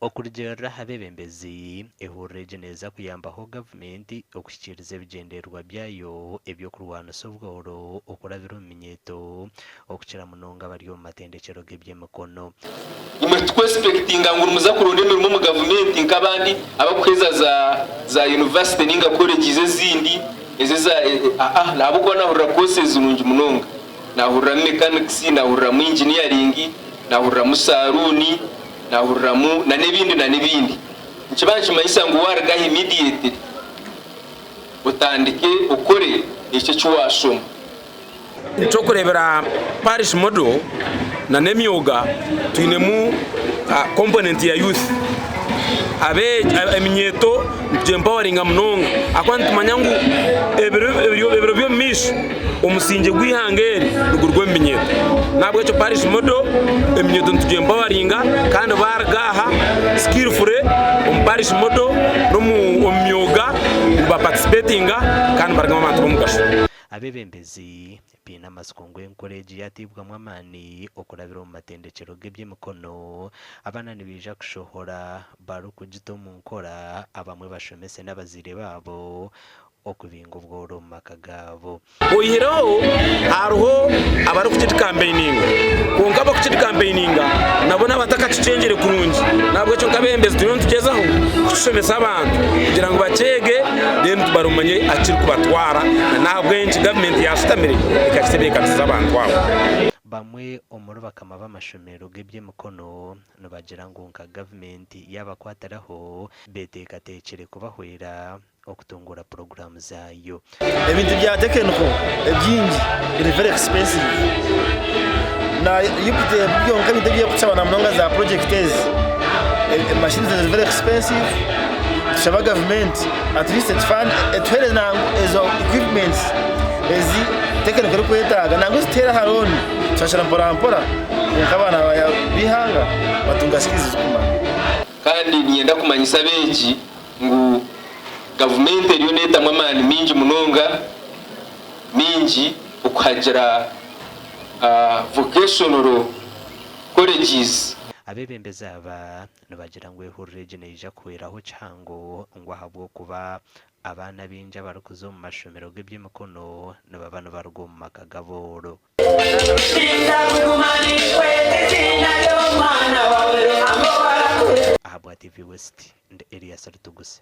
Okurugiirira aha beebembezi, ehururu egi neeza kuyambaho gavumenti okuhikiiriza ebigyendererwa byayo eby'okurwanisa obworo okurabira omu minyeeto okukira munonga abari omu matendekyero g'eby'emikono. Imwe titukwesipekitinga ngu nimuza kuronda emirimo omu gavumenti nk'abandi abarikuheeza za za yunivasite ninga colleges ezindi ezi eza aa ahabw'okuba nahurira courses nungi munonga. Nahuriramu mechanics, nahuriramu engineering, nahuriramu saruuni, Naahuriramu na n'ebindi na n'ebindi. Nikiba nikimanyisa ngu waaruga aha immediately otandike okore ekyo eki waashoma. Eky'okureebera parish model na n'emyoga twinemu component ya youth eminyeeto nitugyempoweringa munonga ahakuba nitumanya ngu ebiro by'omu maisho omusingye gw'eihanga eri niguruga omu minyeeto. N'ahabw'ekyo parish model eminyeeto nitugyempoweringa kandi baaruga aha skillfully omu parish model n'omu myoga nibaparticipatinga kandi nibarugamu abantu b'omugasho. Abeebembezi baine amatsiko ngu enkora egi yaateibwamu amaani okurabira omu matendekyero g'eby'emikono, abaana nibaija kushohora barikugita omu nkora abamwe bashomese n'abazaire baabo okubinga obworo omu maka gaabo. Oihireho hariho abarikukikampeyininga kwonka abarikukikampeyininga nabo n'abatakakikyengire kurungi n'ahabw'ekyo nk'abeebembezi turiyo nitugyezaho kukishomesa abantu kugira ngu bakyege then bamanye ahu kirikubatwara n'ahabw'enki gavumenti yaashutamire ekakitebeekanisiza abantu abo. Bamwe omuri bakama b'amashomero g'eby'emikono nibagira ngu nka gavumenti yaabakwatiraho beteekateekire kubahwera okutunguura puroguraamu zaayo. Ebintu bya tekeniko ebyingi biri very expensive na UPTEB byonka ebintu ebyekushaba na munonga za project ezi emashini ziri very expensive nitushaba gavumenti at least etuhereze nangwa ezo equipments ezi tekeniko erikwetaaga nangwa ezituhere aha loan tushashura mpora mpora kwonka abaana b'eihanga batunga skills zirikumara. Kandi niinyenda kumanyisa abeegi ngu gavumenti eriyo neetamu amaani maingi munonga maingi okuhagira vocational colleges. Abeebembezi aba nibagira ngu ehururu egi neija kuhweraho kihango ngu ahabw'okuba abaana abaingi abarikuza omu mashomero g'eby'emikono nibaba nibaruga omu maka g'abooro. Ahabwa TV West, ndi Elias Rutuguse.